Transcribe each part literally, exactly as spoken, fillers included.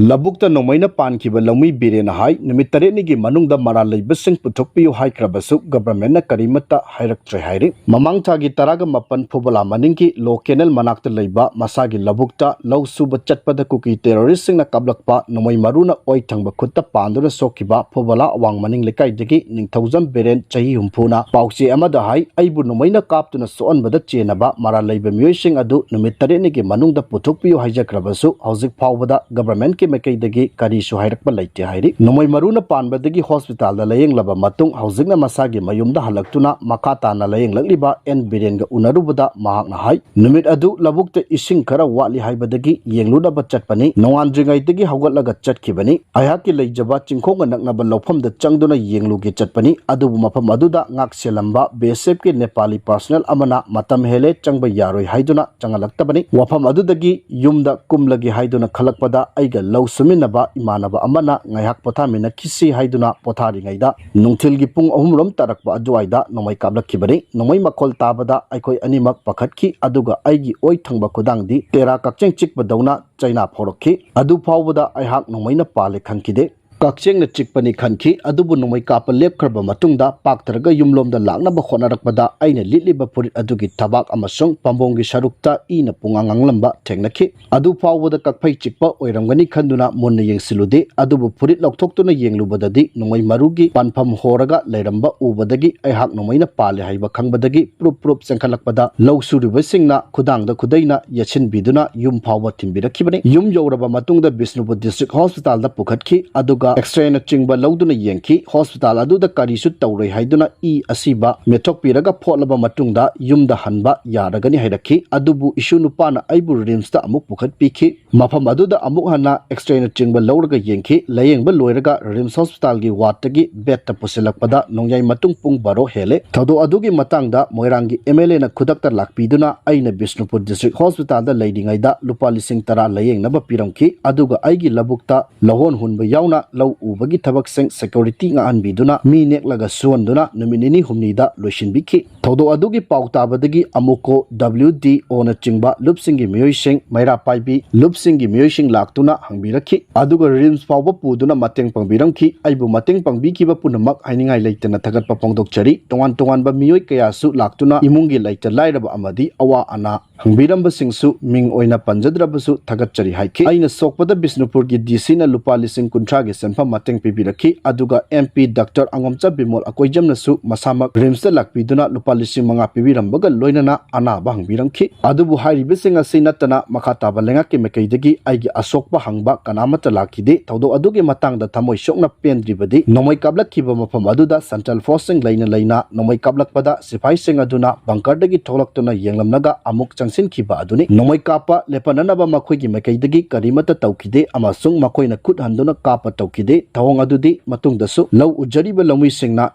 ꯂꯧꯕꯨꯛꯇ ꯅꯣꯡꯃꯩꯅ ꯄꯥꯟꯈꯤꯕ ꯂꯧꯃꯤ ꯕꯤꯔꯦꯟꯅ ꯍꯥꯏ, ꯅꯨꯃꯤꯠ ꯇꯔꯦꯠꯅꯤꯒꯤ ꯃꯅꯨꯡꯗ ꯃꯔꯥꯜ ꯂꯩꯕꯁꯤꯡ ꯄꯨꯊꯣꯛꯄꯤꯌꯨ ꯍꯥꯏꯈ꯭ꯔꯕꯁꯨ ꯒꯚꯔꯟꯃꯦꯟꯠꯅ ꯀꯔꯤꯃꯠꯇ ꯍꯥꯏꯔꯛꯇ꯭ꯔꯦ ꯍꯥꯏꯔꯤ꯫ ꯃꯃꯥꯡ ꯊꯥꯒꯤ ꯇꯔꯥꯒ ꯃꯥꯄꯟ ꯐꯨꯕꯂꯥ ꯃꯅꯤꯡꯒꯤ ꯂꯣ ꯀꯦꯅꯦꯜ ꯃꯅꯥꯛꯇ ꯂꯩꯕ ꯃꯁꯥꯒꯤ ꯂꯧꯕꯨꯛꯇ ꯂꯧ ꯁꯨꯕ ꯆꯠꯄꯗ ꯀꯨꯀꯤ ꯇꯦꯔꯣꯔꯤꯁꯁꯤꯡꯅ ꯀꯥꯞꯂꯛꯄ ꯅꯣꯡꯃꯩ ꯃꯔꯨꯅ ꯑꯣꯏ ꯊꯪꯕ ꯈꯨꯠꯇ ꯄꯥꯟꯗꯨꯅ ꯁꯣꯛꯈꯤꯕ ꯐꯨꯕꯂꯥ ꯑꯋꯥꯡ ꯃꯅꯤꯡ ꯂꯩꯀꯥꯏꯗꯒꯤ ꯅꯤꯡꯊꯧꯖꯝ ꯕꯤꯔꯦꯟ ꯆꯍꯤ ꯍꯨꯝꯐꯨꯅ ꯄꯥꯎꯆꯦ ꯑꯃꯗ ꯍꯥꯏ, ꯑꯩꯕꯨ ꯅꯣꯡꯃꯩꯅ ꯀꯥꯞꯇꯨꯅ ꯁꯣꯛꯍꯟꯕꯗ ꯆꯦꯟꯅꯕ ꯃꯔꯥꯜ ꯂꯩꯕ ꯃꯤꯑꯣꯏꯁꯤꯡ ꯑꯗꯨ ꯅꯨꯃꯤꯠ ꯇꯔꯦꯠꯅꯤꯒꯤ ꯃꯅꯨꯡꯗ ꯄꯨꯊꯣꯛꯄꯤꯌꯨ ꯍꯥꯏꯖꯈ꯭ꯔꯕꯁꯨ ꯍꯧꯖꯤꯛ ꯐꯥꯎꯕꯗ ꯒꯚꯔꯟꯃꯦꯟꯠꯀꯤ ꯃꯥꯏꯀꯩꯗꯒꯤ ꯀꯔꯤꯁꯨ ꯍꯥꯏꯔꯛꯄ ꯂꯩꯇꯦ ꯍꯥꯏꯔꯤ꯫ ꯅꯣꯡꯃꯩ ꯃꯔꯨꯅ ꯄꯥꯟꯕꯗꯒꯤ ꯍꯣꯁꯄꯤꯇꯥꯜꯗ ꯂꯥꯌꯦꯡꯂꯕ ꯃꯇꯨꯡ ꯍꯧꯖꯤꯛꯅ ꯃꯁꯥꯒꯤ ꯃꯌꯨꯝꯗ ꯍꯜꯂꯛꯇꯨꯅ ꯃꯈꯥ ꯇꯥꯅ ꯂꯥꯌꯦꯡꯂꯛꯂꯤꯕ ꯑꯦꯟ ꯕꯤꯔꯦꯟꯒ ꯎꯅꯔꯨꯕꯗ ꯃꯍꯥꯛꯅ ꯍꯥꯏ, ꯅꯨꯃꯤꯠ ꯑꯗꯨ ꯂꯧꯕꯨꯛꯇ ꯏꯁꯤꯡ ꯈꯔ ꯋꯥꯠꯂꯤ ꯍꯥꯏꯕꯗꯒꯤ ꯌꯦꯡꯂꯨꯅꯕ ꯆꯠꯄꯅꯤ꯫ ꯅꯣꯡꯉꯥꯟꯗ꯭ꯔꯤꯉꯩꯗꯒꯤ ꯍꯧꯒꯠꯂꯒ ꯆꯠꯈꯤꯕꯅꯤ꯫ ꯑꯩꯍꯥꯛꯀꯤ ꯂꯩꯖꯕ ꯆꯤꯡꯈꯣꯡꯒ ꯅꯛꯅꯕ ꯂꯧꯐꯝꯗ ꯆꯪꯗꯨꯅ ꯌꯦꯡꯂꯨꯒꯦ ꯆꯠꯄꯅꯤ꯫ ꯑꯗꯨꯕꯨ ꯃꯐꯝ ꯑꯗꯨꯗ ꯉꯥꯛ ꯁꯦꯜꯂꯝꯕ ꯕꯤ ꯑꯦꯁ ꯑꯦꯐꯀꯤ ꯅꯦꯄꯥꯂꯤ ꯄꯥꯔꯁꯣꯅꯦꯜ ꯑꯃꯅ ꯃꯇꯝ ꯍꯦꯜꯂꯦ, ꯆꯪꯕ ꯌꯥꯔꯣꯏ ꯍꯥꯏꯗꯨꯅ ꯆꯪꯍꯜꯂꯛꯇꯕꯅꯤ꯫ ꯋꯥꯐꯝ ꯑꯗꯨꯗꯒꯤ ꯌꯨꯝꯗ ꯀꯨꯝꯂꯒꯦ ꯍꯥꯏꯗꯨꯅ ꯈꯜꯂꯛꯄꯗ ꯑꯩꯒ ꯂꯧ ꯁꯨꯃꯤꯟꯅꯕ ꯏꯃꯥꯟꯅꯕ ꯑꯃꯅ ꯉꯥꯏꯍꯥꯛ ꯄꯣꯊꯥꯃꯤꯟꯅꯈꯤꯁꯤ ꯍꯥꯏꯗꯨꯅ ꯄꯣꯊꯥꯔꯤꯉꯩꯗ ꯅꯨꯡꯊꯤꯜꯒꯤ ꯄꯨꯡ ꯑꯍꯨꯝꯔꯣꯝ ꯇꯥꯔꯛꯄ ꯑꯗꯨꯋꯥꯏꯗ ꯅꯣꯡꯃꯩ ꯀꯥꯞꯂꯛꯈꯤꯕꯅꯤ꯫ ꯅꯣꯡꯃꯩ ꯃꯈꯣꯜ ꯇꯥꯕꯗ ꯑꯩꯈꯣꯏ ꯑꯅꯤꯃꯛ ꯄꯥꯈꯠꯈꯤ, ꯑꯗꯨꯒ ꯑꯩꯒꯤ ꯑꯣꯏ ꯊꯪꯕ ꯈꯨꯗꯥꯡꯗꯤ ꯇꯦꯔꯥ ꯀꯛꯆꯦꯡ ꯆꯤꯛꯄꯗꯧꯅ ꯆꯩꯅꯥ ꯐꯥꯎꯔꯛꯈꯤ꯫ ꯑꯗꯨ ꯐꯥꯎꯕꯗ ꯑꯩꯍꯥꯛ ꯅꯣꯡꯃꯩꯅ ꯄꯥꯜꯂꯦ ꯈꯟꯈꯤꯗꯦ꯫ ꯀꯛꯆꯦꯡꯅ ꯆꯤꯛꯄꯅꯤ ꯈꯟꯈꯤ꯫ ꯑꯗꯨꯕꯨ ꯅꯣꯡꯃꯩ ꯀꯥꯞꯄ ꯂꯦꯞꯈ꯭ꯔꯕ ꯃꯇꯨꯡꯗ ꯄꯥꯛꯊꯔꯒ ꯌꯨꯝꯂꯣꯝꯗ ꯂꯥꯛꯅꯕ ꯍꯣꯠꯅꯔꯛꯄꯗ ꯑꯩꯅ ꯂꯤꯠꯂꯤꯕ ꯐꯨꯔꯤꯠ ꯑꯗꯨꯒꯤ ꯊꯕꯥꯛ ꯑꯃꯁꯨꯡ ꯄꯥꯝꯕꯣꯝꯒꯤ ꯁꯔꯨꯛꯇ ꯏꯅ ꯄꯨꯡꯉꯥꯡ ꯉꯥꯡꯂꯝꯕ ꯊꯦꯡꯅꯈꯤ꯫ ꯑꯗꯨ ꯐꯥꯎꯕꯗ ꯀꯛꯐꯩ ꯆꯤꯛꯄ ꯑꯣꯏꯔꯝꯒꯅꯤ ꯈꯟꯗꯨꯅ ꯃꯨꯟꯅ ꯌꯦꯡꯁꯤꯜꯂꯨꯗꯦ꯫ ꯑꯗꯨꯕꯨ ꯐꯨꯔꯤꯠ ꯂꯧꯊꯣꯛꯇꯨꯅ ꯌꯦꯡꯂꯨꯕꯗꯗꯤ ꯅꯣꯡꯃꯩ ꯃꯔꯨꯒꯤ ꯄꯥꯟꯐꯝ ꯍꯣꯔꯒ ꯂꯩꯔꯝꯕ ꯎꯕꯗꯒꯤ ꯑꯩꯍꯥꯛ ꯅꯣꯡꯃꯩꯅ ꯄꯥꯜꯂꯦ ꯍꯥꯏꯕ ꯈꯪꯕꯗꯒꯤ ꯄ꯭ꯔꯨꯞ ꯄ꯭ꯔꯨꯞ ꯆꯦꯟꯈꯠꯂꯛꯄꯗ ꯂꯧ ꯁꯨꯔꯤꯕꯁꯤꯡꯅ ꯈꯨꯗꯥꯡꯗ ꯈꯨꯗꯩꯅ ꯌꯦꯠꯁꯤꯟꯕꯤꯗꯨꯅ ꯌꯨꯝ ꯐꯥꯎꯕ ꯊꯤꯟꯕꯤꯔꯛꯈꯤꯕꯅꯤ꯫ ꯌꯨꯝ ꯌꯧꯔꯕ ꯃꯇꯨꯡꯗ ꯕꯤꯁꯅꯨꯄꯨꯔ ꯗꯤꯁꯇ꯭ꯔꯤꯛ ꯍꯣꯁꯄꯤꯇꯥꯜꯗ ꯄꯨꯈꯠꯈꯤ, ꯑꯗꯨꯒ ꯑꯦꯛꯁꯔꯦꯅꯆꯤꯡꯕ ꯂꯧꯗꯨꯅ ꯌꯦꯡꯈꯤ꯫ ꯍꯣꯁꯄꯤꯇꯥꯜ ꯑꯗꯨꯗ ꯀꯔꯤꯁꯨ ꯇꯧꯔꯣꯏ ꯍꯥꯏꯗꯨꯅ ꯏ ꯑꯁꯤꯕ ꯃꯦꯠꯊꯣꯛꯄꯤꯔꯒ ꯐꯣꯠꯂꯕ ꯃꯇꯨꯡꯗ ꯌꯨꯝꯗ ꯍꯟꯕ ꯌꯥꯔꯒꯅꯤ ꯍꯥꯏꯔꯛꯈꯤ꯫ ꯑꯗꯨꯕꯨ ꯏꯁꯨ ꯅꯨꯄꯥꯅ ꯑꯩꯕꯨ ꯔꯤꯝꯁꯇ ꯑꯃꯨꯛ ꯄꯨꯈꯠꯄꯤꯈꯤ꯫ ꯃꯐꯝ ꯑꯗꯨꯗ ꯑꯃꯨꯛ ꯍꯟꯅ ꯑꯦꯛꯁꯔꯦꯅꯆꯤꯡꯕ ꯂꯧꯔꯒ ꯌꯦꯡꯈꯤ꯫ ꯂꯥꯌꯦꯡꯕ ꯂꯣꯏꯔꯒ ꯔꯤꯝꯁ ꯍꯣꯁꯄꯤꯇꯥꯜꯒꯤ ꯋꯥꯔꯗꯇꯒꯤ ꯕꯦꯗꯇ ꯄꯨꯁꯤꯜꯂꯛꯄꯗ ꯅꯣꯡꯌꯥꯏ ꯃꯇꯨꯡ ꯄꯨꯡ ꯕꯥꯔꯣ ꯍꯦꯜꯂꯦ꯫ ꯊꯧꯗꯣꯛ ꯑꯗꯨꯒꯤ ꯃꯇꯥꯡꯗ ꯃꯣꯏꯔꯥꯡꯒꯤ ꯑꯦꯝ ꯑꯦꯜ ꯑꯦꯅ ꯈꯨꯗꯛꯇ ꯂꯥꯛꯄꯤꯗꯨꯅ ꯑꯩꯅ ꯕꯤꯁꯅꯨꯄꯨꯔ ꯗꯤꯁꯇ꯭ꯔꯤꯛ ꯍꯣꯁꯄꯤꯇꯥꯜꯗ ꯂꯩꯔꯤꯉꯩꯗ ꯂꯨꯄꯥ ꯂꯤꯁꯤꯡ ꯇꯔꯥ ꯂꯥꯌꯦꯡꯅꯕ ꯄꯤꯔꯝꯈꯤ꯫ ꯑꯗꯨꯒ ꯑꯩꯒꯤ ꯂꯧꯕꯨꯛꯇ ꯂꯧꯍꯣꯟ ꯍꯨꯟꯕ ꯌꯥꯎꯅ ꯂꯧ ꯎꯕꯒꯤ ꯊꯕꯛꯁꯤꯡ ꯁꯦꯀ꯭ꯌꯨꯔꯤꯇꯤ ꯉꯥꯛꯍꯟꯕꯤꯗꯨꯅ ꯃꯤ ꯅꯦꯛꯂꯒ ꯁꯨꯍꯟꯗꯨꯅ ꯅꯨꯃꯤꯠ ꯅꯤꯅꯤ ꯍꯨꯝꯅꯤꯗ ꯂꯣꯏꯁꯤꯟꯕꯤꯈꯤ꯫ ꯊꯧꯗꯣꯛ ꯑꯗꯨꯒꯤ ꯄꯥꯎ ꯇꯥꯕꯗꯒꯤ ꯑꯃꯨꯀꯣ, ꯗꯕ꯭ꯂꯤꯎ ꯗꯤ ꯑꯣꯅꯆꯤꯡꯕ ꯂꯨꯞꯁꯤꯡꯒꯤ ꯃꯤꯑꯣꯏꯁꯤꯡ, ꯃꯩꯔꯥ ꯄꯥꯏꯕꯤ ꯂꯨꯞꯁꯤꯡꯒꯤ ꯃꯤꯑꯣꯏꯁꯤꯡ ꯂꯥꯛꯇꯨꯅ ꯍꯪꯕꯤꯔꯛꯈꯤ, ꯑꯗꯨꯒ ꯔꯤꯝꯁ ꯐꯥꯎꯕ ꯄꯨꯗꯨꯅ ꯃꯇꯦꯡ ꯄꯥꯡꯕꯤꯔꯝꯈꯤ꯫ ꯑꯩꯕꯨ ꯃꯇꯦꯡ ꯄꯥꯡꯕꯤꯈꯤꯕ ꯄꯨꯝꯅꯃꯛ ꯍꯥꯏꯅꯤꯡꯉꯥꯏ ꯂꯩꯇꯅ ꯊꯥꯒꯠꯄ ꯐꯣꯡꯗꯣꯛꯆꯔꯤ꯫ ꯇꯣꯉꯥꯟ ꯇꯣꯉꯥꯟꯕ ꯃꯤꯑꯣꯏ ꯀꯌꯥꯁꯨ ꯂꯥꯛꯇꯨꯅ ꯏꯃꯨꯡꯒꯤ ꯂꯩꯇ ꯂꯥꯏꯔꯕ ꯑꯃꯗꯤ ꯑꯋꯥ ꯑꯅꯥ ꯍꯪꯕꯤꯔꯝꯕꯁꯤꯡꯁꯨ ꯃꯤꯡ ꯑꯣꯏꯅ ꯄꯟꯖꯗ꯭ꯔꯕꯁꯨ ꯊꯥꯒꯠꯆꯔꯤ ꯍꯥꯏꯈꯤ꯫ ꯑꯩꯅ ꯁꯣꯛꯄꯗ ꯕꯤꯁꯅꯨꯄꯨꯔꯒꯤ ꯗꯤ ꯁꯤꯅ ꯂꯨꯄꯥ ꯂꯤꯁꯤꯡ ꯀꯨꯟꯊ꯭ꯔꯥꯒꯤ ꯁꯦꯟꯐꯝ ꯃꯇꯦꯡ ꯄꯤꯕꯤꯔꯛꯈꯤ, ꯑꯗꯨꯒ ꯑꯦꯝ ꯄꯤ ꯗꯥꯛꯇꯔ ꯑꯉꯣꯝꯆꯥ ꯕꯤꯃꯣꯜ ꯑꯀꯣꯏꯖꯝꯅꯁꯨ ꯃꯁꯥꯃꯛ ꯔꯤꯝꯁꯇ ꯂꯥꯛꯄꯤꯗꯨꯅ ꯂꯨꯄꯥ ꯂꯤꯁꯤꯡ ꯃꯉꯥ ꯄꯤꯕꯤꯔꯝꯕꯒ ꯂꯣꯏꯅꯅ ꯑꯅꯥꯕ ꯍꯪꯕꯤꯔꯝꯈꯤ꯫ ꯑꯗꯨꯕꯨ ꯍꯥꯏꯔꯤꯕꯁꯤꯡ ꯑꯁꯤ ꯅꯠꯇꯅ ꯃꯈꯥ ꯇꯥꯕ ꯂꯩꯉꯥꯛꯀꯤ ꯃꯥꯏꯀꯩꯗꯒꯤ ꯑꯩꯒꯤ ꯑꯁꯣꯛꯄ ꯍꯪꯕ ꯀꯅꯥꯃꯠꯇ ꯂꯥꯛꯈꯤꯗꯦ꯫ ꯊꯧꯗꯣꯛ ꯑꯗꯨꯒꯤ ꯃꯇꯥꯡꯗ ꯊꯃꯣꯏ ꯁꯣꯛꯅ ꯄꯦꯟꯗ꯭ꯔꯤꯕꯗꯤ ꯅꯣꯡꯃꯩ ꯀꯥꯞꯂꯛꯈꯤꯕ ꯃꯐꯝ ꯑꯗꯨꯗ ꯁꯦꯟꯇ꯭ꯔꯦꯜ ꯐꯣꯔꯁꯁꯤꯡ ꯂꯩꯅ ꯂꯩꯅ ꯅꯣꯡꯃꯩ ꯀꯥꯞꯂꯛꯄꯗ ꯁꯤꯐꯥꯏꯁꯤꯡ ꯑꯗꯨꯅ ꯕꯪꯀꯔꯗꯒꯤ ꯊꯣꯛꯂꯛꯇꯨꯅ ꯌꯦꯡꯂꯝꯂꯒ ꯑꯃꯨꯛ ꯆꯪꯁꯤꯟꯈꯤꯕ ꯑꯗꯨꯅꯤ꯫ ꯅꯣꯡꯃꯩ ꯀꯥꯞꯄ ꯂꯦꯞꯍꯟꯅꯅꯕ ꯃꯈꯣꯏꯒꯤ ꯃꯥꯏꯀꯩꯗꯒꯤ ꯀꯔꯤꯃꯠꯇ ꯇꯧꯈꯤꯗꯦ ꯑꯃꯁꯨꯡ ꯃꯈꯣꯏꯅ ꯈꯨꯠ ꯍꯟꯗꯨꯅ ꯀꯥꯞꯄ ꯇꯧꯈꯤꯗꯦ꯫ ꯊꯧꯑꯣꯡ ꯑꯗꯨꯗꯤ ꯃꯇꯨꯡꯗꯁꯨ ꯂꯧ ꯎꯖꯔꯤꯕ ꯂꯧꯃꯤꯁꯤꯡꯅ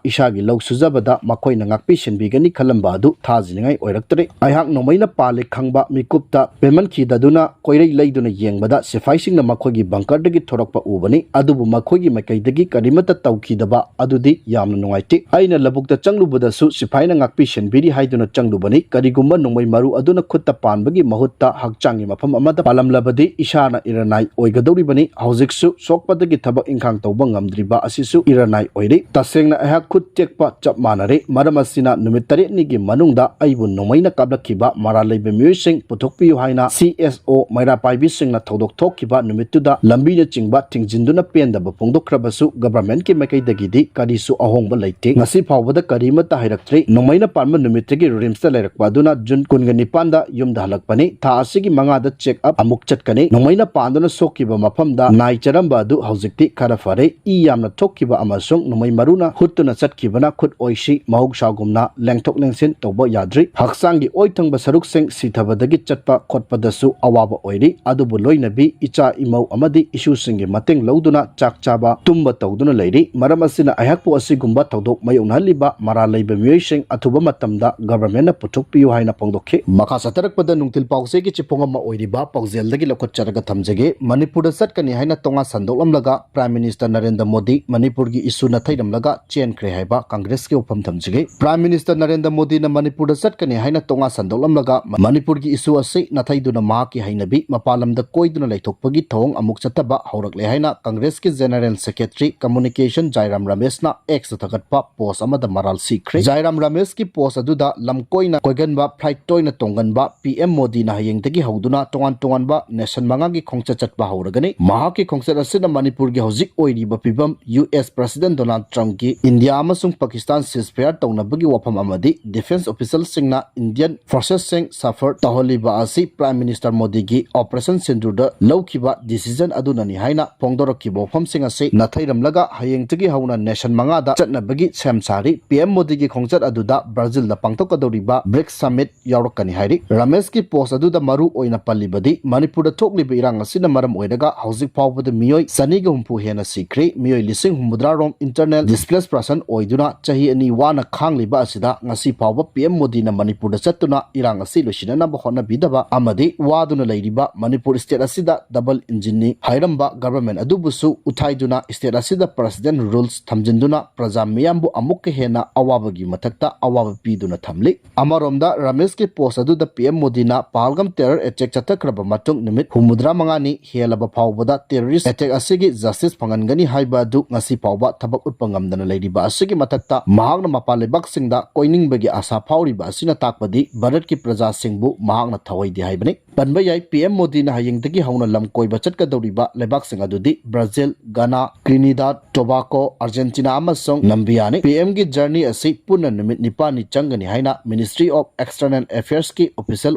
ꯏꯁꯥꯒꯤ ꯂꯧ ꯁꯨꯖꯕꯗ ꯃꯈꯣꯏꯅ ꯉꯥꯛꯄꯤ ꯁꯦꯟꯕꯤꯒꯅꯤ ꯈꯜꯂꯝꯕ ꯑꯗꯨ ꯊꯥꯖꯅꯤꯡꯉꯥꯏ ꯑꯣꯏꯔꯛꯇ꯭ꯔꯦ꯫ ꯑꯩꯍꯥꯛ ꯅꯣꯡꯃꯩꯅ ꯄꯥꯜꯂꯦ ꯈꯪꯕ ꯃꯤꯀꯨꯞꯇ ꯄꯦꯟꯃꯟꯈꯤꯗꯗꯨꯅ ꯀꯣꯏꯔꯩ ꯂꯩꯗꯨꯅ ꯌꯦꯡꯕꯗ ꯁꯤꯐꯥꯏꯁꯤꯡꯅ ꯃꯈꯣꯏꯒꯤ ꯕꯪꯀꯔꯗꯒꯤ ꯊꯣꯔꯛꯄ ꯎꯕꯅꯤ, ꯑꯗꯨꯕꯨ ꯃꯈꯣꯏꯒꯤ ꯃꯥꯏꯀꯩꯗꯒꯤ ꯀꯔꯤꯃꯠꯇ ꯇꯧꯈꯤꯗꯕ ꯑꯗꯨꯗꯤ ꯌꯥꯝꯅ ꯅꯨꯡꯉꯥꯏꯇꯦ꯫ ꯑꯩꯅ ꯂꯧꯕꯨꯛꯇ ꯆꯪꯂꯨꯕꯗꯁꯨ ꯁꯤꯐꯥꯏꯅ ꯉꯥꯛꯄꯤ ꯁꯦꯟꯕꯤꯔꯤ ꯍꯥꯏꯗꯨꯅ ꯆꯪꯂꯨꯕꯅꯤ꯫ ꯀꯔꯤꯒꯨꯝꯕ ꯅꯣꯡꯃꯩ ꯃꯔꯨ ꯑꯗꯨꯅ ꯈꯨꯠꯇ ꯄꯥꯟꯕꯒꯤ ꯃꯍꯨꯠꯇ ꯍꯛꯆꯥꯡꯒꯤ ꯃꯐꯝ ꯑꯃꯗ ꯄꯥꯜꯂꯝꯂꯕꯗꯤ ꯏꯁꯥꯅ ꯏꯔꯅꯥꯏ ꯑꯣꯏꯒꯗꯧꯔꯤꯕꯅꯤ꯫ ꯍꯧꯖꯤꯛꯁꯨ ꯁꯣꯛꯄꯗꯒꯤ ꯊꯕꯛ ꯏꯪꯈꯥꯡ ꯇꯧꯕ ꯉꯝꯗ꯭ꯔꯤꯕ ꯑꯁꯤꯁꯨ ꯏꯔꯅꯥꯏ ꯑꯣꯏꯔꯤ꯫ ꯇꯁꯦꯡꯅ ꯑꯩꯍꯥꯛ ꯈꯨꯠ ꯇꯦꯛꯄ ꯆꯞ ꯃꯥꯟꯅꯔꯦ꯫ ꯃꯔꯝ ꯑꯁꯤꯅ ꯅꯨꯃꯤꯠ ꯇꯔꯦꯠꯅꯤꯒꯤ ꯃꯅꯨꯡꯗ ꯑꯩꯕꯨ ꯅꯣꯡꯃꯩꯅ ꯀꯥꯞꯂꯛꯈꯤꯕ ꯃꯔꯥꯜ ꯂꯩꯕ ꯃꯤꯑꯣꯏꯁꯤꯡ ꯄꯨꯊꯣꯛꯄꯤꯌꯨ ꯍꯥꯏꯅ ꯁꯤ ꯑꯦꯁ ꯑꯣ ꯃꯩꯔꯥ ꯄꯥꯏꯕꯤꯁꯤꯡꯅ ꯊꯧꯗꯣꯛ ꯊꯣꯛꯈꯤꯕ ꯅꯨꯃꯤꯠꯇꯨꯗ ꯂꯝꯕꯤꯅꯆꯤꯡꯕ ꯊꯤꯡꯖꯤꯟꯗꯨꯅ ꯄꯦꯟꯗꯕ ꯐꯣꯡꯗꯣꯛꯈ꯭ꯔꯕꯁꯨ ꯒꯚꯔꯟꯃꯦꯟꯠꯀꯤ ꯃꯥꯏꯀꯩꯗꯒꯤꯗꯤ ꯀꯔꯤꯁꯨ ꯑꯍꯣꯡꯕ ꯂꯩꯇꯦ꯫ ꯉꯁꯤ ꯐꯥꯎꯕꯗ ꯀꯔꯤꯃꯠꯇ ꯍꯥꯏꯔꯛꯇ꯭ꯔꯤ꯫ ꯅꯣꯡꯃꯩꯅ ꯄꯥꯟꯕ ꯅꯨꯃꯤꯠꯇꯒꯤ ꯔꯤꯝꯁꯇ ꯂꯩꯔꯛꯄ ꯑꯗꯨꯅ ꯖꯨꯟ ꯀꯨꯟꯒ ꯅꯤꯄꯥꯟꯗ ꯌꯨꯝꯗ ꯍꯜꯂꯛꯄꯅꯤ꯫ ꯊꯥ ꯑꯁꯤꯒꯤ ꯃꯉꯥꯗ ꯆꯦꯛ ꯑꯞ ꯑꯃꯨꯛ ꯆꯠꯀꯅꯤ꯫ ꯅꯣꯡꯃꯩꯅ ꯄꯥꯟꯗꯨꯅ ꯁꯣꯛꯈꯤꯕ ꯃꯐꯝꯗ ꯅꯥꯏ ꯆꯥꯔꯝꯕ ꯑꯗꯨ ꯍꯧꯖꯤꯛꯇꯤ ꯈꯔ ꯐꯔꯦ꯫ ꯏ ꯌꯥꯝꯅ ꯊꯣꯛꯈꯤꯕ ꯑꯃꯁꯨꯡ ꯅꯣꯡꯃꯩ ꯃꯔꯨꯅ ꯍꯨꯠꯇꯨꯅ ꯆꯠꯈꯤꯕꯅ ꯈꯨꯠ ꯑꯣꯏꯁꯤ ꯃꯍꯧꯁꯥꯒꯨꯝꯅ ꯂꯦꯡꯊꯣꯛ ꯂꯦꯡꯁꯤꯟ ꯇꯧꯕ ꯌꯥꯗ꯭ꯔꯤ꯫ ꯍꯛꯆꯥꯡꯒꯤ ꯑꯣꯏ ꯊꯪꯕ ꯁꯔꯨꯛꯁꯤꯡ ꯁꯤꯊꯕꯗꯒꯤ ꯆꯠꯄ ꯈꯣꯠꯄꯗꯁꯨ ꯑꯋꯥꯕ ꯑꯣꯏꯔꯤ꯫ ꯑꯗꯨꯕꯨ ꯂꯣꯏꯅꯕꯤ, ꯏꯆꯥ ꯏꯃꯧ ꯑꯃꯗꯤ ꯏꯁꯨꯁꯤꯡꯒꯤ ꯃꯇꯦꯡ ꯂꯧꯗꯨꯅ ꯆꯥꯛ ꯆꯥꯕ, ꯇꯨꯝꯕ ꯇꯧꯗꯨꯅ ꯂꯩꯔꯤ꯫ ꯃꯔꯝ ꯑꯁꯤꯅ ꯑꯩꯍꯥꯛꯄꯨ ꯑꯁꯤꯒꯨꯝꯕ ꯊꯧꯗꯣꯛ ꯃꯥꯌꯣꯛꯅꯍꯜꯂꯤꯕ ꯃꯔꯥꯜ ꯂꯩꯕ ꯃꯤꯑꯣꯏꯁꯤꯡ ꯑꯊꯨꯕ ꯃꯇꯝꯗ ꯒꯚꯔꯟꯃꯦꯟꯠꯅ ꯄꯨꯊꯣꯛꯄꯤꯌꯨ ꯍꯥꯏꯅ ꯐꯣꯡꯗꯣꯛꯈꯤ꯫ ꯃꯈꯥ ꯆꯠꯊꯔꯛ ꯑꯔꯣꯏꯕꯗ ꯅꯨꯡꯊꯤꯜ ꯄꯥꯎꯆꯦꯒꯤ ꯆꯤꯐꯣꯡ ꯑꯃ ꯑꯣꯏꯔꯤꯕ ꯄꯥꯎꯖꯦꯜꯗꯒꯤ ꯂꯧꯈꯠꯆꯔꯒ ꯊꯝꯖꯒꯦ꯫ ꯃꯅꯤꯄꯨꯔꯗ ꯆꯠꯀꯅꯤ ꯍꯥꯏꯅ ꯇꯣꯉꯥꯟ ꯁꯟꯗꯣꯛꯂꯝꯂꯒ Prime Minister ꯅꯔꯦꯟꯗ꯭ꯔ ꯃꯣꯗꯤ ꯃꯅꯤꯄꯨꯔꯒꯤ issue ꯅꯥꯊꯩꯔꯝꯂꯒ ꯆꯦꯟꯈ꯭ꯔꯦ ꯍꯥꯏꯕ ꯀꯪꯒ꯭ꯔꯦꯁꯀꯤ ꯋꯥꯐꯝ ꯊꯝꯖꯒꯦ꯫ Prime Minister ꯅꯔꯦꯟꯗ꯭ꯔ ꯃꯣꯗꯤꯅ ꯃꯅꯤꯄꯨꯔꯗ ꯆꯠꯀꯅꯤ ꯍꯥꯏꯅ ꯇꯣꯉꯥꯟ ꯁꯟꯗꯣꯛꯂꯝꯂꯒ ꯃꯅꯤꯄꯨꯔꯒꯤ issue ꯑꯁꯤ ꯅꯥꯊꯩꯗꯨꯅ ꯃꯍꯥꯛꯀꯤ ꯍꯩꯅꯕꯤ ꯃꯄꯥꯟ ꯂꯝꯗ ꯀꯣꯏꯗꯨꯅ ꯂꯩꯊꯣꯛꯄꯒꯤ ꯊꯧꯑꯣꯡ ꯑꯃꯨꯛ ꯆꯠꯊꯕ ꯍꯧꯔꯛꯂꯦ ꯍꯥꯏꯅ ꯀꯪꯒ꯭ꯔꯦꯁꯀꯤ General Secretary Communication ꯖꯥꯏꯔꯥꯝ ꯔꯃꯦꯁꯅ X ꯊꯥꯒꯠꯄ post ꯑꯃꯗ ꯃꯔꯥꯜ ꯁꯤꯈ꯭ꯔꯦ꯫ ꯖꯥꯏꯔꯥꯝ ꯔꯃꯦꯁꯀꯤ post ꯑꯗꯨꯗ ꯂꯝ ꯀꯣꯏꯅ ꯀꯣꯏꯒꯟꯕ, flight ꯇꯣꯏꯅ ꯇꯣꯡꯒꯟꯕ ꯄꯤ ꯑꯦꯝ ꯃꯣꯗꯤꯅ ꯍꯌꯦꯡꯗꯒꯤ ꯍꯧꯗꯨꯅ ꯇꯣꯉꯥꯟ ꯇꯣꯉꯥꯟꯕ nation ꯃꯉꯥꯒꯤ ꯈꯣꯡꯆꯠ ꯆꯠꯄ ꯍꯧꯔꯒꯅꯤ꯫ ꯃꯍꯥꯛꯀꯤ ꯈꯣꯡꯆꯠ ꯑꯁꯤꯅ ꯃꯅꯤꯄꯨꯔꯒꯤ ꯍꯧꯖꯤꯛ ꯑꯣꯏꯔꯤꯕ ꯐꯤꯕꯝ, ꯌꯨ ꯑꯦꯁ President Donald Trumpꯀꯤ ꯏꯟꯗꯤꯌꯥ ꯑꯃꯁꯨꯡ ꯄꯥꯀꯤꯁꯇꯥꯟ ceasefire ꯇꯧꯅꯕꯒꯤ ꯋꯥꯐꯝ ꯑꯃꯗꯤ defence officialꯁꯤꯡꯅ Indian forcesꯁꯤꯡ suffer ꯇꯧꯍꯜꯂꯤꯕ ꯑꯁꯤ Prime Minister ꯃꯣꯗꯤꯒꯤ Operation ꯁꯤꯟꯗꯨꯔꯗ ꯂꯧꯈꯤꯕ decision ꯑꯗꯨꯅꯅꯤ ꯍꯥꯏꯅ ꯐꯣꯡꯗꯣꯔꯛꯈꯤꯕ ꯋꯥꯐꯝꯁꯤꯡ ꯑꯁꯤ ꯅꯥꯊꯩꯔꯝꯂꯒ ꯍꯌꯦꯡꯗꯒꯤ ꯍꯧꯅ nation ꯃꯉꯥꯗ ꯆꯠꯅꯕꯒꯤ ꯁꯦꯝ ꯁꯥꯔꯤ꯫ ꯄꯤ ꯑꯦꯝ ꯃꯣꯗꯤꯒꯤ ꯈꯣꯡꯆꯠ ꯑꯗꯨꯗ ꯕ꯭ꯔꯥꯖꯤꯜꯗ ꯄꯥꯡꯊꯣꯛꯀꯗꯧꯔꯤꯕ ꯕ꯭ꯔꯤꯛꯁ summit ꯌꯥꯎꯔꯛꯀꯅꯤ ꯍꯥꯏꯔꯤ꯫ ꯔꯃꯦꯁꯀꯤ post ꯑꯗꯨꯗ ꯃꯔꯨ ꯑꯣꯏꯅ ꯄꯜꯂꯤꯕꯗꯤ ꯃꯅꯤꯄꯨꯔꯗ ꯊꯣꯛꯂꯤꯕ ꯏꯔꯥꯡ ꯑꯁꯤꯅ ꯃꯔꯝ ꯑꯣꯏꯔꯒ ꯍꯧꯖꯤꯛ ꯐꯥꯎꯕꯗ ꯃꯤꯑꯣꯏ ꯆꯅꯤꯒ ꯍꯨꯝꯐꯨ ꯍꯦꯟꯅ ꯁꯤꯈ꯭ꯔꯦ, ꯃꯤꯑꯣꯏ ꯂꯤꯁꯤꯡ ꯍꯨꯝꯐꯨꯇꯔꯥ ꯔꯣꯝ internal displaced person ꯑꯣꯏꯗꯨꯅ ꯆꯍꯤ ꯑꯅꯤ ꯋꯥꯅ ꯈꯥꯡꯂꯤꯕ ꯑꯁꯤꯗ ꯉꯁꯤ ꯐꯥꯎꯕ ꯄꯤ ꯑꯦꯝ ꯃꯣꯗꯤꯅ ꯃꯅꯤꯄꯨꯔꯗ ꯆꯠꯇꯨꯅ ꯏꯔꯥꯡ ꯑꯁꯤ ꯂꯣꯏꯁꯤꯟꯅꯅꯕ ꯍꯣꯠꯅꯕꯤꯗꯕ ꯑꯃꯗꯤ ꯋꯥꯗꯨꯅ ꯂꯩꯔꯤꯕ ꯃꯅꯤꯄꯨꯔ state ꯑꯁꯤꯗ double engineꯅꯤ ꯍꯥꯏꯔꯝꯕ government ꯑꯗꯨꯕꯨꯁꯨ ꯎꯠꯊꯥꯏꯗꯨꯅ state ꯑꯁꯤꯗ President rules ꯊꯝꯖꯤꯟꯗꯨꯅ ꯄ꯭ꯔꯖꯥ ꯃꯤꯌꯥꯝꯕꯨ ꯑꯃꯨꯛꯀ ꯍꯦꯟꯅ ꯑꯋꯥꯕꯒꯤ ꯃꯊꯛꯇ ꯑꯋꯥꯕ ꯄꯤꯗꯨꯅ ꯊꯝꯂꯤ꯫ ꯑꯃꯔꯣꯝꯗ ꯔꯃꯦꯁꯀꯤ post ꯑꯗꯨꯗ ꯄꯤ ꯑꯦꯝ ꯃꯣꯗꯤꯅ ꯄꯍꯜꯒꯥꯝ terror attack ꯆꯠꯊꯈ꯭ꯔꯕ ꯃꯇꯨꯡ ꯅꯨꯃꯤꯠ ꯍꯨꯝꯐꯨꯇꯔꯥ ꯃꯉꯥꯅꯤ ꯍꯦꯜꯂꯕ ꯐꯥꯎꯕꯗ terrorist attack ꯑꯁꯤꯒꯤ justice ꯐꯪꯍꯟꯒꯅꯤ ꯍꯥꯏꯕ ꯑꯗꯨ ꯉꯁꯤ ꯐꯥꯎꯕ ꯊꯕꯛ ꯎꯠꯄ ꯉꯝꯗꯅ ꯂꯩꯔꯤꯕ ꯑꯁꯤꯒꯤ ꯃꯊꯛꯇ ꯃꯍꯥꯛꯅ ꯃꯄꯥꯟ ꯂꯩꯕꯥꯛꯁꯤꯡꯗ ꯀꯣꯏꯅꯤꯡꯕꯒꯤ ꯑꯥꯁꯥ ꯐꯥꯎꯔꯤꯕ ꯑꯁꯤꯅ ꯇꯥꯛꯄꯗꯤ ꯚꯥꯔꯠꯀꯤ ꯄ꯭ꯔꯖꯥꯁꯤꯡꯕꯨ ꯃꯍꯥꯛꯅ ꯊꯧꯑꯣꯏꯗꯦ ꯍꯥꯏꯕꯅꯤ꯫ ꯄꯟꯕ ꯌꯥꯏ, ꯄꯤ ꯑꯦꯝ ꯃꯣꯗꯤꯅ ꯍꯌꯦꯡꯗꯒꯤ ꯍꯧꯅ ꯂꯝ ꯀꯣꯏꯕ ꯆꯠꯀꯗꯧꯔꯤꯕ ꯂꯩꯕꯥꯛꯁꯤꯡ ꯑꯗꯨꯗꯤ ꯕ꯭ꯔꯥꯖꯤꯜ, ꯒꯥꯅꯥ, ꯇ꯭ꯔꯤꯅꯤꯗꯥꯗ ꯇꯣꯕꯥꯀꯣ, ꯑꯥꯔꯖꯦꯟꯇꯤꯅꯥ ꯑꯃꯁꯨꯡ ꯅꯥꯃꯤꯕꯤꯌꯥꯅꯤ꯫ ꯄꯤ ꯑꯦꯝꯒꯤ journey ꯑꯁꯤ ꯄꯨꯟꯅ ꯅꯨꯃꯤꯠ ꯅꯤꯄꯥꯟꯅꯤ ꯆꯪꯒꯅꯤ ꯍꯥꯏꯅ Ministry of External Affairsꯀꯤ official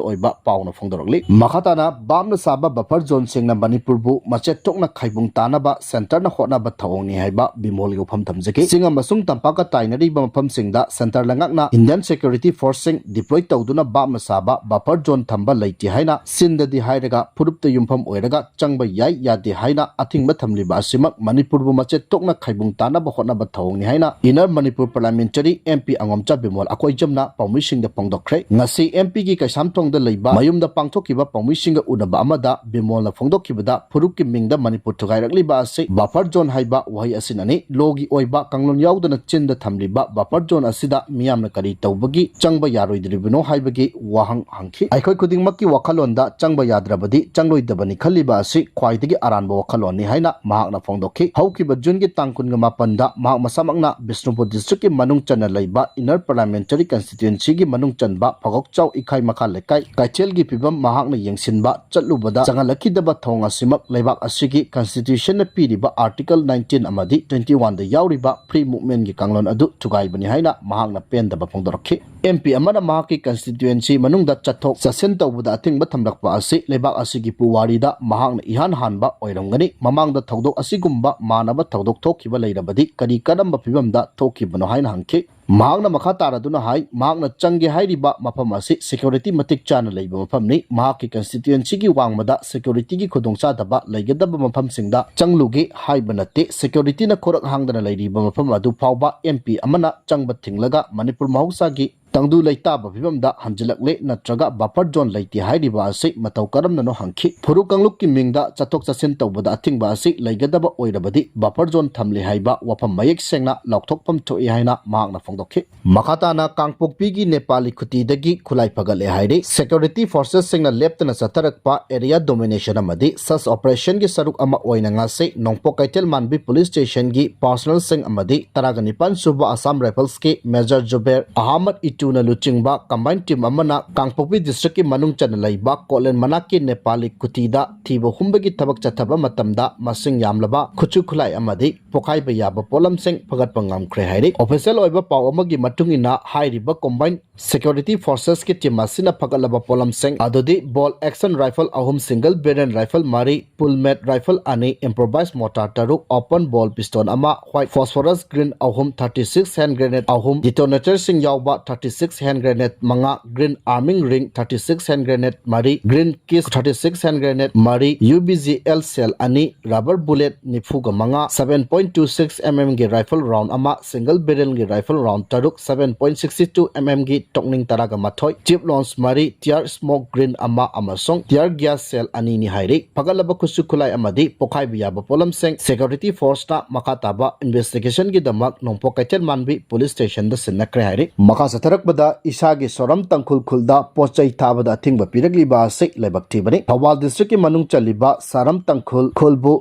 ꯑꯣꯏꯕ ꯄꯥꯎꯅ ꯐꯣꯡꯗꯣꯔꯛꯂꯤ꯫ ꯃꯈꯥ ꯇꯥꯅ ꯚꯥꯞꯅ ꯁꯥꯕ buffer zoneꯁꯤꯡꯅ ꯃꯅꯤꯄꯨꯔꯕꯨ ꯃꯆꯦꯠ ꯊꯣꯛꯅ ꯈꯥꯏꯕꯨꯡ ꯇꯥꯅꯕ centreꯅ ꯍꯣꯠꯅꯕ ꯊꯧꯑꯣꯡꯅꯤ ꯍꯥꯏꯕ ꯕꯤꯃꯣꯜꯒꯤ ꯋꯥꯐꯝ ꯊꯝꯖꯒꯦ꯫ ꯆꯤꯡ ꯑꯃꯁꯨꯡ ꯇꯝꯄꯥꯛꯀ ꯇꯥꯏꯅꯔꯤꯕ ꯃꯐꯝꯁꯤꯡꯗ centre ꯂꯩꯉꯥꯛꯅ Indian security forceꯁꯤꯡ deploy ꯇꯧꯗꯨꯅ ꯚꯥꯞꯅ ꯁꯥꯕ buffer zone ꯊꯝꯕ ꯂꯩꯇꯦ ꯍꯥꯏꯅ ꯆꯤꯟꯗꯗꯤ ꯍꯥꯏꯔꯒ ꯐꯨꯔꯨꯞꯇ ꯌꯨꯝꯐꯝ ꯑꯣꯏꯔꯒ ꯆꯪꯕ ꯌꯥꯏ ꯌꯥꯗꯦ ꯍꯥꯏꯅ ꯑꯊꯤꯡꯕ ꯊꯝꯂꯤꯕ ꯑꯁꯤꯃꯛ ꯃꯅꯤꯄꯨꯔꯕꯨ ꯃꯆꯦꯠ ꯊꯣꯛꯅ ꯈꯥꯏꯕꯨꯡ ꯇꯥꯅꯕ ꯍꯣꯠꯅꯕ ꯊꯧꯑꯣꯡꯅꯤ ꯍꯥꯏꯅ Inner Manipur Parliamentary M P ꯑꯉꯣꯝꯆꯥ Bimol ꯑꯀꯣꯏꯖꯝꯅ ꯄꯥꯎꯃꯤꯁꯤꯡꯗ ꯐꯣꯡꯗꯣꯛꯈ꯭ꯔꯦ꯫ ꯉꯁꯤ M P ꯒꯤ ꯀꯩꯁꯥꯝꯊꯣꯡꯗ ꯂꯩꯕ ꯃꯌꯨꯝꯗ ꯄꯥꯡꯊꯣꯛꯈꯤꯕ ꯄꯥꯎꯃꯤꯁꯤꯡꯒ ꯎꯅꯕ ꯑꯃꯗ ꯕꯤꯃꯣꯜꯅ ꯐꯣꯡꯗꯣꯛꯈꯤꯕꯗ ꯐꯨꯔꯨꯞꯀꯤ ꯃꯤꯡꯗ ꯃꯅꯤꯄꯨꯔ ꯊꯨꯒꯥꯏꯔꯛꯂꯤꯕ ꯑꯁꯤ buffer zone ꯍꯥꯏꯕ ꯋꯥꯍꯩ ꯑꯁꯤꯅꯅꯤ꯫ Law ꯒꯤ ꯑꯣꯏꯕ ꯀꯥꯡꯂꯣꯟ ꯌꯥꯎꯗꯅ ꯆꯤꯟꯗ ꯊꯝꯂꯤꯕ buffer zone ꯑꯁꯤꯗ ꯃꯤꯌꯥꯝꯅ ꯀꯔꯤ ꯇꯧꯕꯒꯤ ꯆꯪꯕ ꯌꯥꯔꯣꯏꯗ꯭ꯔꯤꯕꯅꯣ ꯍꯥꯏꯕꯒꯤ ꯋꯥꯍꯪ ꯍꯪꯈꯤ꯫ ꯑꯩꯈꯣꯏ ꯈꯨꯗꯤꯡꯃꯛꯀꯤ ꯋꯥꯈꯜꯂꯣꯟꯗ ꯆꯪꯕ ꯌꯥꯗ꯭ꯔꯕꯗꯤ ꯆꯪꯂꯣꯏꯗꯕꯅꯤ ꯈꯜꯂꯤꯕ ꯑꯁꯤ ꯈ꯭ꯋꯥꯏꯗꯒꯤ ꯑꯔꯥꯟꯕ ꯋꯥꯈꯜꯂꯣꯟꯅꯤ ꯍꯥꯏꯅ ꯃꯍꯥꯛꯅ ꯐꯣꯡꯗꯣꯛꯈꯤ꯫ ꯍꯧꯈꯤꯕ June ꯒꯤ ꯇꯥꯡ ꯀꯨꯟꯒ ꯃꯥꯄꯟꯗ ꯃꯍꯥꯛ ꯃꯁꯥꯃꯛꯅ ꯕꯤꯁꯅꯨꯄꯨꯔ district ꯀꯤ ꯃꯅꯨꯡ ꯆꯟꯅ ꯂꯩꯕ Inner Parliamentary Constituency ꯒꯤ ꯃꯅꯨꯡ ꯆꯟꯕ ꯐꯒꯣꯛꯆꯥꯎ ꯏꯈꯥꯏ ꯃꯈꯥ ꯂꯩꯀꯥꯏ ꯀꯩꯊꯦꯜꯒꯤ ꯐꯤꯕꯝ ꯃꯍꯥꯛꯅ ꯌꯦꯡꯁꯤꯟꯕ ꯆꯠꯂꯨꯕꯗ ꯆꯪꯍꯜꯂꯛꯈꯤꯗꯕ ꯊꯧꯑꯣꯡ ꯑꯁꯤꯃꯛ ꯂꯩꯕꯥꯛ ꯑꯁꯤꯒꯤ Constitution ꯅ ꯄꯤꯔꯤꯕ Article nineteen ꯑꯃꯗꯤ twenty one ꯗ ꯌꯥꯎꯔꯤꯕ free movement ꯀꯤ ꯀꯥꯡꯂꯣꯟ ꯑꯗꯨ ꯊꯨꯒꯥꯏꯕꯅꯤ ꯍꯥꯏꯅ ꯃꯍꯥꯛꯅ ꯄꯦꯟꯗꯕ ꯐꯣꯡꯗꯣꯔꯛꯈꯤ꯫ M P ꯑꯃꯅ ꯃꯍꯥꯛꯀꯤ constituency ꯃꯅꯨꯡꯗ ꯆꯠꯊꯣꯛ ꯆꯠꯁꯤꯟ ꯇꯧꯕꯗ ꯑꯊꯤꯡꯕ ꯊꯝꯂꯛꯄ ꯑꯁꯤ ꯂꯩꯕꯥꯛ ꯑꯁꯤꯒꯤ ꯄꯨꯋꯥꯔꯤꯗ ꯃꯍꯥꯛꯅ ꯏꯍꯥꯟ ꯍꯥꯟꯕ ꯑꯣꯏꯔꯝꯒꯅꯤ꯫ ꯃꯃꯥꯡꯗ ꯊꯧꯗꯣꯛ ꯑꯁꯤꯒꯨꯝꯕ ꯃꯥꯟꯅꯕ ꯊꯧꯗꯣꯛ ꯊꯣꯛꯈꯤꯕ ꯂꯩꯔꯕꯗꯤ ꯀꯔꯤ ꯀꯔꯝꯕ ꯐꯤꯕꯝꯗ ꯊꯣꯛꯈꯤꯕꯅꯣ ꯍꯥꯏꯅ ꯍꯪꯈꯤ꯫ ꯃꯍꯥꯛꯅ ꯃꯈꯥ ꯇꯥꯔꯗꯨꯅ ꯍꯥꯏ, ꯃꯍꯥꯛꯅ ꯆꯪꯒꯦ ꯍꯥꯏꯔꯤꯕ ꯃꯐꯝ ꯑꯁꯤ security ꯃꯇꯤꯛ ꯆꯥꯅ ꯂꯩꯕ ꯃꯐꯝꯅꯤ꯫ ꯃꯍꯥꯛꯀꯤ constituency ꯒꯤ ꯋꯥꯡꯃꯗ security ꯒꯤ ꯈꯨꯗꯣꯡꯆꯥꯗꯕ ꯂꯩꯒꯗꯕ ꯃꯐꯝꯁꯤꯡꯗ ꯆꯪꯂꯨꯒꯦ ꯍꯥꯏꯕ ꯅꯠꯇꯦ꯫ Security ꯅ ꯈꯨꯔꯛ ꯍꯥꯡꯗꯅ ꯂꯩꯔꯤꯕ ꯃꯐꯝ ꯑꯗꯨ ꯐꯥꯎꯕ M P ꯑꯃꯅ ꯆꯪꯕ ꯊꯤꯡꯂꯒ ꯃꯅꯤꯄꯨꯔ ꯃꯍꯧꯁꯥꯒꯤ ꯇꯪꯗꯨ ꯂꯩꯇꯥꯕ ꯐꯤꯕꯝꯗ ꯍꯟꯖꯤꯜꯂꯛꯂꯦ ꯅꯠꯇ꯭ꯔꯒ buffer zone ꯂꯩꯇꯦ ꯍꯥꯏꯔꯤꯕ ꯑꯁꯤ ꯃꯇꯧ ꯀꯔꯝꯅꯅꯣ ꯍꯪꯈꯤ꯫ ꯐꯨꯔꯨꯞ ꯀꯥꯡꯂꯨꯞꯀꯤ ꯃꯤꯡꯗ ꯆꯠꯊꯣꯛ ꯆꯠꯁꯤꯟ ꯇꯧꯕꯗ ꯑꯊꯤꯡꯕ ꯑꯁꯤ ꯂꯩꯒꯗꯕ ꯑꯣꯏꯔꯕꯗꯤ buffer zone ꯊꯝꯂꯦ ꯍꯥꯏꯕ ꯋꯥꯐꯝ ꯃꯌꯦꯛ ꯁꯦꯡꯅ ꯂꯥꯎꯊꯣꯛꯐꯝ ꯊꯣꯛꯏ ꯍꯥꯏꯅ ꯃꯍꯥꯛꯅ ꯐꯣꯡꯗꯣꯛꯈꯤ꯫ ꯃꯈꯥ ꯇꯥꯅ ꯀꯥꯡꯄꯣꯛꯄꯤꯒꯤ ꯅꯦꯄꯥꯂꯤ ꯈꯨꯇꯤꯗꯒꯤ ꯈꯨꯠꯂꯥꯏ ꯐꯒꯠꯂꯦ ꯍꯥꯏꯔꯤ꯫ Security forces ꯁꯤꯡꯅ ꯂꯦꯞꯇꯅ ꯆꯠꯊꯔꯛꯄ area domination ꯑꯃꯗꯤ search operation ꯒꯤ ꯁꯔꯨꯛ ꯑꯃ ꯑꯣꯏꯅ ꯉꯁꯤ ꯅꯣꯡꯄꯣꯛ ꯀꯩꯊꯦꯜ ꯃꯥꯟꯕꯤ police station ꯒꯤ personnel ꯁꯤꯡ ꯑꯃꯗꯤ ꯇꯔꯥꯒ ꯅꯤꯄꯥꯟ ꯁꯨꯕ Assam Rifles ꯀꯤ Major ꯖꯨꯕꯦꯔ ꯑꯍꯃꯗ ꯏꯇꯨꯅ ꯂꯨꯆꯤꯡꯕ combined team ꯑꯃꯅ ꯀꯥꯡꯄꯣꯛꯄꯤ district ꯀꯤ ꯃꯅꯨꯡ ꯆꯟꯅ ꯂꯩꯕ ꯀꯣꯠꯂꯦꯟ ꯃꯅꯥꯛꯀꯤ ꯅꯦꯄꯥꯂꯤ ꯈꯨꯇꯤꯗ ꯊꯤꯕ ꯍꯨꯝꯕꯒꯤ ꯊꯕꯛ ꯆꯠꯊꯕ ꯃꯇꯝꯗ ꯃꯁꯤꯡ ꯌꯥꯝꯂꯕ ꯈꯨꯠꯁꯨ ꯈꯨꯠꯂꯥꯏ ꯑꯃꯗꯤ ꯄꯣꯈꯥꯏꯕ ꯌꯥꯕ ꯄꯣꯠꯂꯝꯁꯤꯡ ꯐꯒꯠꯄ ꯉꯝꯈ꯭ꯔꯦ ꯍꯥꯏꯔꯤ꯫ Official ꯑꯣꯏꯕ ꯄꯥꯎ ꯄꯥꯎ ꯑꯃꯒꯤ ꯃꯇꯨꯡ ꯏꯟꯅ, ꯍꯥꯏꯔꯤꯕ Combined Security Forces ꯀꯤ team ꯑꯁꯤꯅ ꯐꯒꯠꯂꯕ ꯄꯣꯠꯂꯝꯁꯤꯡ ꯑꯗꯨꯗꯤ bolt action rifle ꯑꯍꯨꯝ, single barrel rifle ꯃꯔꯤ, pull made rifle ꯑꯅꯤ, improvised mortar ꯇꯔꯨꯛ, open bore pistol ꯑꯃ, white phosphorus green ꯑꯍꯨꯝ, thirty six hand grenade ꯑꯍꯨꯝ, detonator ꯁꯤꯡ ꯌꯥꯎꯕ thirty six hand grenade ꯃꯉꯥ, green arming ring, thirty six hand grenade ꯃꯔꯤ, green kiss thirty six hand grenade ꯃꯔꯤ, U B G L shell ꯑꯅꯤ, rubber bullet ꯅꯤꯐꯨꯒ ꯃꯉꯥ, seven point two six M M ꯒꯤ rifle round ꯑꯃ, single barrel ꯒꯤ rifle round ꯇꯔꯨꯛ, seven point six two M M ꯒꯤ ꯇꯣꯛꯅꯤꯡ ꯇꯔꯥꯒ ꯃꯥꯊꯣꯏ, tube launch ꯃꯔꯤ, tear smoke grenade ꯑꯃ ꯑꯃꯁꯨꯡ tear gas shell ꯑꯅꯤꯅꯤ ꯍꯥꯏꯔꯤ꯫ ꯐꯒꯠꯂꯕ ꯈꯨꯠꯁꯨ ꯈꯨꯠꯂꯥꯏ ꯑꯃꯗꯤ ꯄꯣꯈꯥꯏꯕ ꯌꯥꯕ ꯄꯣꯠꯂꯝꯁꯤꯡ security force ꯅ ꯃꯈꯥ ꯇꯥꯕ investigation ꯒꯤꯗꯃꯛ ꯅꯣꯡꯄꯣꯛ ꯀꯩꯊꯦꯜ ꯃꯥꯟꯕꯤ police station ꯗ ꯁꯤꯟꯅꯈ꯭ꯔꯦ ꯍꯥꯏꯔꯤ꯫ ꯃꯈꯥ ꯆꯠꯊꯔꯛꯄꯗ ꯏꯁꯥꯒꯤ ꯁꯣꯔꯝ ꯇꯥꯡꯈꯨꯜ ꯈꯨꯜꯗ ꯄꯣꯠ ꯆꯩ ꯊꯥꯕꯗ ꯑꯊꯤꯡꯕ ꯄꯤꯔꯛꯂꯤꯕ ꯑꯁꯤ ꯂꯥꯏꯕꯛ ꯊꯤꯕꯅꯤ꯫ ꯊꯧꯕꯥꯜ district ꯀꯤ ꯃꯅꯨꯡ ꯆꯜꯂꯤꯕ ꯁꯥꯔꯝ ꯇꯥꯡꯈꯨꯜ ꯈꯨꯜꯕꯨ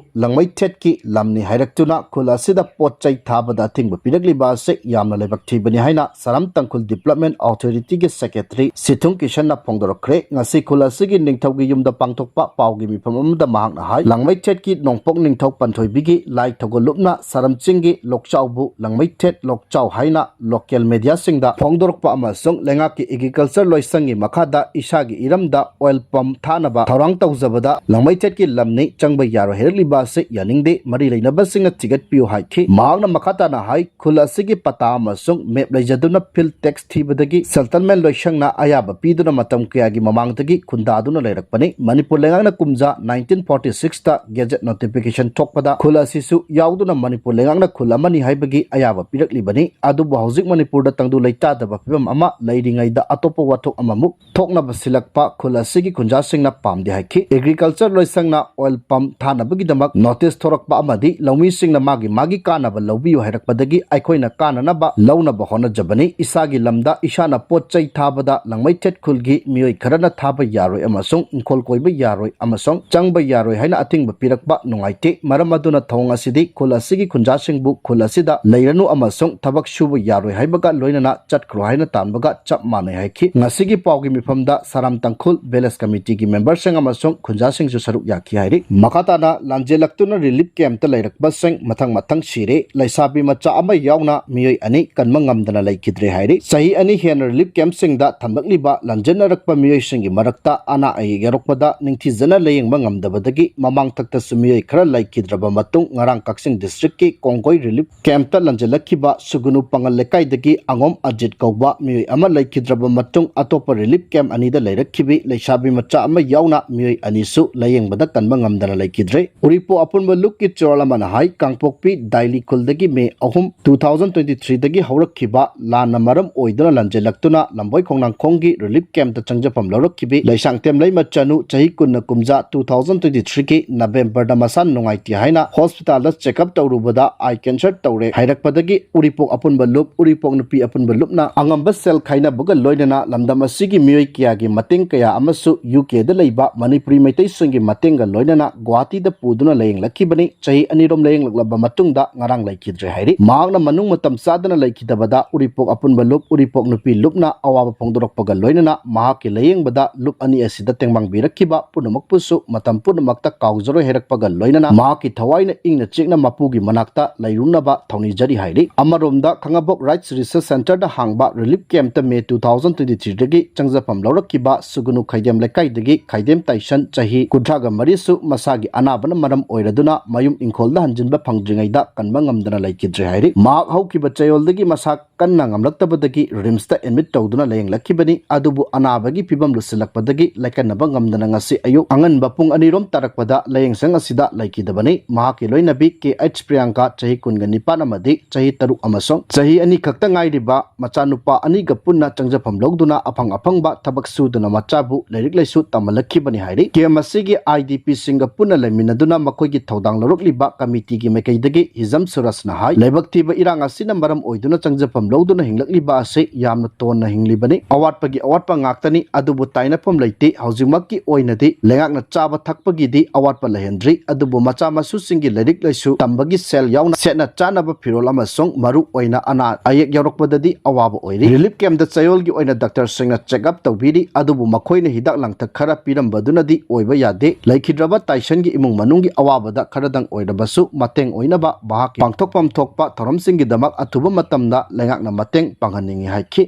ꯂꯪꯃꯩꯊꯦꯠꯀꯤ ꯂꯝꯅꯤ ꯍꯥꯏꯔꯛꯇꯨꯅ ꯈꯨꯜ ꯑꯁꯤꯗ ꯄꯣꯠ ꯆꯩ ꯊꯥꯕꯗ ꯑꯊꯤꯡꯕ ꯄꯤꯔꯛꯂꯤꯕ ꯑꯁꯤ ꯌꯥꯝꯅ ꯂꯥꯏꯕꯛ ꯊꯤꯕꯅꯤ ꯍꯥꯏꯅ ꯁꯥꯔꯝ ꯇꯥꯡꯈꯨꯜ Development Authority ꯒꯤ secretary ꯁꯤꯊꯨꯡ ꯀꯤꯁꯟꯅ ꯐꯣꯡꯗꯣꯔꯛꯈ꯭ꯔꯦ꯫ ꯉꯁꯤ ꯈꯨꯜ ꯑꯁꯤꯒꯤ ꯅꯤꯡꯊꯧꯒꯤ ꯌꯨꯝꯗ ꯄꯥꯡꯊꯣꯛꯄ ꯄꯥꯎꯒꯤ ꯃꯤꯐꯝ ꯑꯃꯗ ꯃꯍꯥꯛꯅ ꯍꯥꯏ, ꯂꯪꯃꯩꯊꯦꯠꯀꯤ ꯅꯣꯡꯄꯣꯛ ꯅꯤꯡꯊꯧ ꯄꯟꯊꯣꯏꯕꯤꯒꯤ ꯂꯥꯏ ꯊꯧꯒꯜꯂꯨꯞꯅ ꯁꯥꯔꯝ ꯆꯤꯡꯒꯤ ꯂꯣꯛꯆꯥꯎꯕꯨ ꯂꯪꯃꯩꯊꯦꯠ ꯂꯣꯛꯆꯥꯎ ꯍꯥꯏꯅ local media ꯁꯤꯡꯗ ꯐꯣꯡꯗꯣꯔꯛꯄ ꯑꯃꯁꯨꯡ ꯂꯩꯉꯥꯛꯀꯤ agriculture ꯂꯣꯏꯁꯪꯒꯤ ꯃꯈꯥꯗ ꯏꯁꯥꯒꯤ ꯏꯔꯝꯗ oil pump ꯊꯥꯅꯕ ꯊꯧꯔꯥꯡ ꯇꯧꯖꯕꯗ ꯂꯪꯃꯩꯊꯦꯠꯀꯤ ꯂꯝꯅꯤ, ꯆꯪꯕ ꯌꯥꯔꯣꯏ ꯍꯥꯏꯔꯛꯂꯤꯕ ꯑꯁꯤ ꯌꯥꯅꯤꯡꯗꯦ, ꯃꯔꯤ ꯂꯩꯅꯕꯁꯤꯡꯅ ꯊꯤꯒꯠꯄꯤꯌꯨ ꯍꯥꯏꯈꯤ꯫ ꯃꯍꯥꯛꯅ ꯃꯈꯥ ꯇꯥꯅ ꯍꯥꯏ, ꯈꯨꯜ ꯑꯁꯤꯒꯤ ꯄꯇꯥ ꯑꯃꯁꯨꯡ map ꯂꯩꯖꯗꯨꯅ field tax ꯊꯤꯕꯗꯒꯤ settlement ꯂꯣꯏꯁꯪꯅ ꯑꯌꯥꯕ ꯄꯤꯗꯨꯅ ꯃꯇꯝ ꯀꯌꯥꯒꯤ ꯃꯃꯥꯡꯗꯒꯤ ꯈꯨꯟꯗꯥꯗꯨꯅ ꯂꯩꯔꯛꯄꯅꯤ꯫ ꯃꯅꯤꯄꯨꯔ ꯂꯩꯉꯥꯛꯅ ꯀꯨꯝꯖꯥ nineteen forty six ꯇ gazette notification ꯊꯣꯛꯄꯗ ꯈꯨꯜ ꯑꯁꯤꯁꯨ ꯌꯥꯎꯗꯨꯅ ꯃꯅꯤꯄꯨꯔ ꯂꯩꯉꯥꯛꯅ ꯈꯨꯜ ꯑꯃꯅꯤ ꯍꯥꯏꯕꯒꯤ ꯑꯌꯥꯕ ꯄꯤꯔꯛꯂꯤꯕꯅꯤ꯫ ꯑꯗꯨꯕꯨ ꯍꯧꯖꯤꯛ ꯃꯅꯤꯄꯨꯔꯗ ꯇꯪꯗꯨ ꯂꯩꯇꯥꯗꯕ ꯐꯤꯕꯝ ꯑꯃ ꯂꯩꯔꯤꯉꯩꯗ ꯑꯇꯣꯞꯄ ꯋꯥꯊꯣꯛ ꯑꯃꯃꯨꯛ ꯊꯣꯛꯅꯕ ꯁꯤꯜꯂꯛꯄ ꯈꯨꯜ ꯑꯁꯤꯒꯤ ꯈꯨꯟꯖꯥꯁꯤꯡꯅ ꯄꯥꯝꯗꯦ ꯍꯥꯏꯈꯤ꯫ Agriculture ꯂꯣꯏꯁꯪꯅ oil pump ꯊꯥꯅꯕꯒꯤꯗꯃꯛ notice ꯊꯣꯔꯛꯄ ꯑꯃꯗꯤ ꯂꯧꯃꯤꯁꯤꯡꯅ ꯃꯥꯒꯤ ꯃꯥꯒꯤ ꯀꯥꯟꯅꯕ ꯂꯧꯕꯤꯌꯨ ꯍꯥꯏꯔꯛꯄꯗꯒꯤ ꯑꯩꯈꯣꯏꯅ ꯀꯥꯟꯅꯅꯕ ꯂꯧꯅꯕ ꯍꯣꯠꯅꯖꯕꯅꯤ꯫ ꯏꯁꯥꯒꯤ ꯂꯝꯗ ꯏꯁꯥꯅ ꯄꯣꯠ ꯆꯩ ꯊꯥꯕꯗ ꯂꯪꯃꯩꯊꯦꯠ ꯈꯨꯜꯒꯤ ꯃꯤꯑꯣꯏ ꯈꯔꯅ ꯊꯥꯕ ꯌꯥꯔꯣꯏ ꯑꯃꯁꯨꯡ ꯏꯪꯈꯣꯜ ꯀꯣꯏꯕ ꯌꯥꯔꯣꯏ ꯑꯃꯁꯨꯡ ꯆꯪꯕ ꯌꯥꯔꯣꯏ ꯍꯥꯏꯅ ꯑꯊꯤꯡꯕ ꯄꯤꯔꯛꯄ ꯅꯨꯡꯉꯥꯏꯇꯦ꯫ ꯃꯔꯝ ꯑꯗꯨꯅ ꯊꯧꯑꯣꯡ ꯑꯁꯤꯗꯤ ꯈꯨꯜ ꯑꯁꯤꯒꯤ ꯈꯨꯟꯖꯥꯁꯤꯡꯕꯨ ꯈꯨꯜ ꯑꯁꯤꯗ ꯂꯩꯔꯅꯨ ꯑꯃꯁꯨꯡ ꯊꯕꯛ ꯁꯨꯕ ꯌꯥꯔꯣꯏ ꯍꯥꯏꯕꯒ ꯂꯣꯏꯅꯅ ꯆꯠꯈ꯭ꯔꯣ ꯍꯥꯏꯅ ꯇꯥꯟꯕꯒ ꯆꯞ ꯃꯥꯟꯅꯩ ꯍꯥꯏꯈꯤ꯫ ꯉꯁꯤꯒꯤ ꯄꯥꯎꯒꯤ ꯃꯤꯐꯝꯗ ꯁꯥꯔꯝ ꯇꯥꯡꯈꯨꯜ village committee ꯒꯤ member ꯁꯤꯡ ꯑꯃꯁꯨꯡ ꯈꯨꯟꯖꯥꯁꯤꯡꯁꯨ ꯁꯔꯨꯛ ꯌꯥꯈꯤ ꯍꯥꯏꯔꯤ꯫ ꯃꯈꯥ ꯇꯥꯅ ꯂꯥꯟꯖꯦꯜꯂꯛꯇꯨꯅ relief camp ꯇ ꯂꯩꯔꯛꯄꯁꯤꯡ ꯃꯊꯪ ꯃꯊꯪ ꯁꯤꯔꯦ꯫ ꯂꯩꯁꯥꯕꯤ ꯃꯆꯥ ꯑꯃ ꯌꯥꯎꯅ ꯃꯤꯑꯣꯏ ꯑꯅꯤ ꯉꯝꯗꯅ ꯂꯩꯈꯤꯗ꯭ꯔꯦ ꯍꯥꯏꯔꯤ꯫ ꯆꯍꯤ ꯑꯅꯤ ꯍꯦꯟꯅ ꯔꯤꯂꯤꯐ ꯀꯦꯝꯞꯁꯤꯡꯗ ꯊꯝꯂꯛꯂꯤꯕ ꯂꯥꯟꯖꯦꯟꯅꯔꯛꯄ ꯃꯤꯑꯣꯏꯁꯤꯡꯒꯤ ꯃꯔꯛꯇ ꯑꯅꯥ ꯑꯌꯦꯛ ꯌꯥꯎꯔꯛꯄꯗ ꯅꯤꯡꯊꯤꯖꯅ ꯂꯥꯌꯦꯡꯕ ꯉꯝꯗꯕꯗꯒꯤ ꯃꯃꯥꯡꯊꯛꯇꯁꯨ ꯃꯤꯑꯣꯏ ꯈꯔ ꯂꯩꯈꯤꯗ꯭ꯔꯕ ꯃꯇꯨꯡ ꯉꯔꯥꯡ ꯀꯛꯆꯤꯡ ꯗꯤꯁꯇ꯭ꯔꯤꯛꯀꯤ ꯀꯣꯡꯒꯣꯏ ꯔꯤꯂꯤꯐ ꯀꯦꯝꯞꯇ ꯂꯥꯟꯖꯦꯜꯂꯛꯈꯤꯕ ꯁꯨꯒꯨꯅꯨ ꯄꯥꯉꯜ ꯂꯩꯀꯥꯏꯗꯒꯤ ꯑꯉꯣꯝ ꯑꯖꯤꯠ ꯀꯧꯕ ꯃꯤꯑꯣꯏ ꯑꯃ ꯂꯩꯈꯤꯗ꯭ꯔꯕ ꯃꯇꯨꯡ ꯑꯇꯣꯞꯄ ꯔꯤꯂꯤꯐ ꯀꯦꯝꯞ ꯑꯅꯤꯗ ꯂꯩꯔꯛꯈꯤꯕꯤ ꯂꯩꯁꯥꯕꯤ ꯃꯆꯥ ꯑꯃ ꯌꯥꯎꯅ ꯃꯤꯑꯣꯏ ꯑꯅꯤꯁꯨ ꯂꯥꯌꯦꯡꯕꯗ ꯀꯟꯕ ꯉꯝꯗꯅ ꯂꯩꯈꯤꯗ꯭ꯔꯦ꯫ ꯎꯔꯤꯄꯣꯛ ꯑꯄꯨꯟꯕ ꯂꯨꯞꯀꯤ ꯆꯦꯔꯣꯜ ꯑꯃꯅ ꯍꯥꯏ, ꯀꯥꯡꯄꯣꯛꯄꯤ ꯗꯥꯏꯂꯤ ꯈꯨꯜꯗꯒꯤ ꯃꯦ ꯑꯍꯨꯝ, two thousand twenty three ꯗꯒꯤ ꯍꯧꯔꯛꯈꯤꯕ ꯂꯥꯟꯅ ꯃꯔꯝ ꯑꯣꯏꯗꯨꯅ ꯂꯥꯟꯖꯦꯜꯂꯛꯇꯨꯅ ꯂꯝꯕꯣꯏ ꯈꯣꯡꯅꯥꯡꯈꯣꯡꯒꯤ ꯔꯤꯂꯤꯐ ꯀꯦꯝꯞꯇ ꯆꯪꯖꯐꯝ ꯂꯧꯔꯛꯈꯤꯕꯤ ꯂꯩꯁꯥꯡꯊꯦꯝ ꯂꯩꯃꯆꯅꯨ, ꯆꯍꯤ ꯀꯨꯟꯅ ꯀꯨꯝꯖꯥ, two thousand twenty three ꯒꯤ ꯅꯕꯦꯝꯕꯔꯗ ꯃꯁꯥ ꯅꯨꯡꯉꯥꯏꯇꯦ ꯍꯥꯏꯅ ꯍꯣꯁꯄꯤꯇꯥꯜꯗ ꯆꯦꯛꯑꯞ ꯇꯧꯔꯨꯕꯗ ꯑꯥꯏ ꯀꯦꯟꯁꯔ ꯇꯧꯔꯦ ꯍꯥꯏꯔꯛꯄꯗꯒꯤ ꯎꯔꯤꯄꯣꯛ ꯑꯄꯨꯟꯕ ꯂꯨꯞ, ꯎꯔꯤꯄꯣꯛ ꯅꯨꯄꯤ ꯑꯄꯨꯟꯕ ꯂꯨꯞꯅ ꯑꯉꯝꯕ ꯁꯦꯜ ꯈꯥꯏꯅꯕꯒ ꯂꯣꯏꯅꯅ ꯂꯝꯗꯝ ꯑꯁꯤꯒꯤ ꯃꯤꯑꯣꯏ ꯀꯌꯥꯒꯤ ꯃꯇꯦꯡ ꯀꯌꯥ ꯑꯃꯁꯨ ꯌꯨ ꯀꯦꯗ ꯂꯩꯕ ꯃꯅꯤꯄꯨꯔꯤ ꯃꯩꯇꯩꯁꯤꯡꯒꯤ ꯃꯇꯦꯡꯒ ꯂꯣꯏꯅꯅ ꯒꯨꯋꯥꯍꯥꯇꯤꯗ ꯄꯨꯗꯨꯅ ꯂꯥꯌꯦꯡꯂꯛꯈꯤꯕꯅꯤ꯫ ꯆꯍꯤ ꯑꯅꯤꯔꯣꯝ ꯂꯥꯌꯦꯡꯂꯛꯂꯕ ꯃꯇꯨꯡꯗ ꯉꯔꯥꯡ ꯂꯩꯈꯤꯗ꯭ꯔꯦ ꯍꯥꯏꯔꯤ꯫ ꯃꯍꯥꯛꯅ ꯃꯅꯨꯡ ꯃꯇꯝ ꯆꯥꯗꯅ ꯂꯩꯈꯤꯗꯕꯗ ꯎꯔꯤꯄꯣꯛ ꯑꯄꯨꯟꯕ ꯂꯨꯞ, ꯎꯔꯤꯄꯣꯛ ꯅꯨꯄꯤ ꯂꯨꯞꯅ ꯑꯋꯥꯕ ꯐꯣꯡꯗꯣꯔꯛꯄꯒ ꯂꯣꯏꯅꯅ ꯃꯍꯥꯛꯀꯤ ꯂꯥꯌꯦꯡꯕꯗ ꯂꯨꯞ ꯑꯅꯤ ꯑꯁꯤꯗ ꯇꯦꯡꯕꯥꯡꯕꯤꯔꯛꯈꯤꯕ ꯄꯨꯝꯅꯃꯛꯄꯨꯁꯨ ꯃꯇꯝ ꯄꯨꯝꯅꯃꯛꯇ ꯀꯥꯎꯖꯔꯣꯏ ꯍꯥꯏꯔꯛꯄꯒ ꯂꯣꯏꯅꯅ ꯃꯍꯥꯛꯀꯤ ꯊꯋꯥꯏꯅ ꯏꯪꯅ ꯆꯤꯛꯅ ꯃꯄꯨꯒꯤ ꯃꯅꯥꯛꯇ ꯂꯩꯔꯨꯅꯕ ꯊꯧꯅꯤꯖꯔꯤ ꯍꯥꯏꯔꯤ꯫ ꯑꯃꯔꯣꯝꯗ ꯈꯥꯉꯕꯣꯛ ꯔꯥꯏꯠꯁ ꯔꯤꯁꯔꯁ ꯁꯦꯟꯇꯔꯗ ꯍꯥꯡꯕ ꯔꯤꯂꯤꯐ ꯀꯦꯝꯞꯇ ꯃꯦ two thousand twenty three ꯗꯒꯤ ꯆꯪꯖꯐꯝ ꯂꯧꯔꯛꯈꯤꯕ ꯁꯨꯒꯨꯅꯨ ꯈꯩꯗꯦꯝ ꯂꯩꯀꯥꯏꯗꯒꯤ ꯈꯩꯗꯦꯝ ꯇꯥꯏꯁꯟ, ꯆꯍꯤ ꯀꯨꯟꯊ꯭ꯔꯥꯒ ꯃꯔꯤꯁꯨ ꯃꯁꯥꯒꯤ ꯑꯅꯥꯕꯅ ꯃꯔꯝ ꯑꯣꯏꯔꯗꯨꯅ ꯃꯌꯨꯝ ꯏꯪꯈꯣꯜꯗ ꯍꯟꯖꯤꯟꯕ ꯐꯪꯗ꯭ꯔꯤꯉꯩꯗ ꯀꯟꯕ ꯉꯝꯗꯅ ꯂꯩꯈꯤꯗ꯭ꯔꯦ ꯍꯥꯏꯔꯤ꯫ ꯃꯍꯥꯛ ꯍꯧꯈꯤꯕ ꯆꯌꯣꯜꯗꯒꯤ ꯃꯁꯥ ꯀꯟꯅ ꯉꯝꯂꯛꯇꯕꯗꯒꯤ ꯔꯤꯝꯁꯇ ꯑꯦꯗꯃꯤꯠ ꯇꯧꯗꯨꯅ ꯂꯥꯌꯦꯡꯂꯛꯈꯤꯕꯅꯤ꯫ ꯑꯗꯨꯕꯨ ꯑꯅꯥꯕꯒꯤ ꯐꯤꯕꯝ ꯂꯨꯁꯤꯜꯂꯛꯄꯗꯒꯤ ꯂꯥꯏꯀꯠꯅꯕ ꯉꯝꯗꯅ ꯉꯁꯤ ꯑꯌꯨꯛ ꯑꯉꯟꯕ ꯄꯨꯡ ꯑꯅꯤꯔꯣꯝ ꯇꯥꯔꯛꯄꯗ ꯂꯥꯌꯦꯡꯁꯪ ꯑꯁꯤꯗ ꯂꯩꯈꯤꯗꯕꯅꯤ꯫ ꯃꯍꯥꯛꯀꯤ ꯂꯣꯏꯅꯕꯤ ꯀꯦ ꯑꯩꯆ ꯄ꯭ꯔꯤꯌꯥꯡꯀꯥ, ꯆꯍꯤ ꯀꯨꯟꯒ ꯅꯤꯄꯥꯟ ꯑꯃꯗꯤ ꯆꯍꯤ ꯇꯔꯨꯛ ꯑꯃꯁꯨꯡ ꯆꯍꯤ ꯑꯅꯤ ꯈꯛꯇ ꯉꯥꯏꯔꯤꯕ ꯃꯆꯥꯅꯨꯄꯥ ꯑꯅꯤꯒ ꯄꯨꯟꯅ ꯆꯪꯖꯐꯝ ꯂꯧꯗꯨꯅ ꯑꯐꯪ ꯑꯐꯪꯕ ꯊꯕꯛ ꯁꯨꯗꯨꯅ ꯃꯆꯥꯕꯨ ꯂꯥꯏꯔꯤꯛ ꯂꯥꯏꯁꯨ ꯇꯝꯍꯜꯂꯛꯈꯤꯕꯅꯤ ꯍꯥꯏꯔꯤ꯫ ꯀꯦꯝꯞ ꯑꯁꯤꯒꯤ ꯑꯥꯏ ꯗꯤ ꯄꯤꯁꯤꯡꯒ ꯄꯨꯟꯅ ꯂꯩꯃꯤꯟꯅꯗꯨꯅ ꯃꯈꯣꯏꯒꯤ ꯊꯧꯗꯥꯡ ꯂꯧꯔꯛꯂꯤꯕ ꯀꯃꯤꯇꯤꯒꯤ ꯃꯥꯏꯀꯩꯗꯒꯤ ꯍꯤꯖꯝ ꯁꯨꯔꯖꯅ ꯍꯥꯏ, ꯂꯥꯏꯕꯛ ꯊꯤꯕ ꯏꯔꯥꯡ ꯑꯁꯤꯅ ꯃꯔꯝ ꯑꯣꯏꯗꯨꯅ ꯆꯪꯖꯐꯝ ꯂꯧꯗꯨꯅ ꯍꯤꯡꯂꯛꯂꯤꯕ ꯑꯁꯤ ꯌꯥꯝꯅ ꯇꯣꯟꯅ ꯍꯤꯡꯂꯤꯕꯅꯤ꯫ ꯑꯋꯥꯠꯄꯒꯤ ꯑꯋꯥꯠꯄ ꯉꯥꯛꯇꯅꯤ, ꯑꯗꯨꯕꯨ ꯇꯥꯏꯅꯐꯝ ꯂꯩꯇꯦ꯫ ꯍꯧꯖꯤꯛꯃꯛꯀꯤ ꯑꯣꯏꯅꯗꯤ ꯂꯩꯉꯥꯛꯅ ꯆꯥꯕ ꯊꯛꯄꯒꯤꯗꯤ ꯑꯋꯥꯠꯄ ꯂꯩꯍꯟꯗ꯭ꯔꯤ, ꯑꯗꯨꯕꯨ ꯃꯆꯥ ꯃꯁꯨꯁꯤꯡꯒꯤ ꯂꯥꯏꯔꯤꯛ ꯂꯥꯏꯁꯨ ꯇꯝꯕꯒꯤ ꯁꯦꯜ ꯌꯥꯎꯅ ꯁꯦꯠꯅ ꯆꯥꯅꯕ ꯐꯤꯔꯣꯜ ꯑꯃꯁꯨꯡ ꯃꯔꯨ ꯑꯣꯏꯅ ꯑꯅꯥ ꯑꯌꯦꯛ ꯌꯥꯎꯔꯛꯄꯗꯗꯤ ꯑꯋꯥꯕ ꯑꯣꯏꯔꯤ꯫ ꯔꯤꯂꯤꯐ ꯀꯦꯝꯞꯇ ꯆꯌꯣꯜꯒꯤ ꯑꯣꯏꯅ ꯗꯥꯛꯇꯔꯁꯤꯡꯅ ꯆꯦꯛꯑꯞ ꯇꯧꯕꯤꯔꯤ, ꯑꯗꯨꯕꯨ ꯃꯈꯣꯏꯅ ꯍꯤꯗꯥꯛ ꯂꯥꯡꯊꯛ ꯈꯔ ꯄꯤꯔꯝꯕꯗꯨꯅꯗꯤ ꯑꯣꯏꯕ ꯌꯥꯗꯦ꯫ ꯂꯩꯈꯤꯗ꯭ꯔꯕ ꯇꯥꯏꯁꯟꯒꯤ ꯏꯃꯨꯡ ꯃꯅꯨꯡꯒꯤ ꯑꯋꯥꯕꯗ ꯈꯔꯗꯪ ꯑꯣꯏꯔꯕꯁꯨ ꯃꯇꯦꯡ ꯑꯣꯏꯅꯕ ꯃꯍꯥꯛꯀꯤ ꯄꯥꯡꯊꯣꯛꯐꯝ ꯊꯣꯛꯄ ꯊꯧꯔꯝꯁꯤꯡꯒꯤꯗꯃꯛ ꯑꯊꯨꯕ ꯃꯇꯝ ꯂꯩꯉꯥꯛꯅ ꯃꯇꯦꯡ ꯄꯥꯡꯍꯟꯅꯤꯡꯏ ꯍꯥꯏꯈꯤ꯫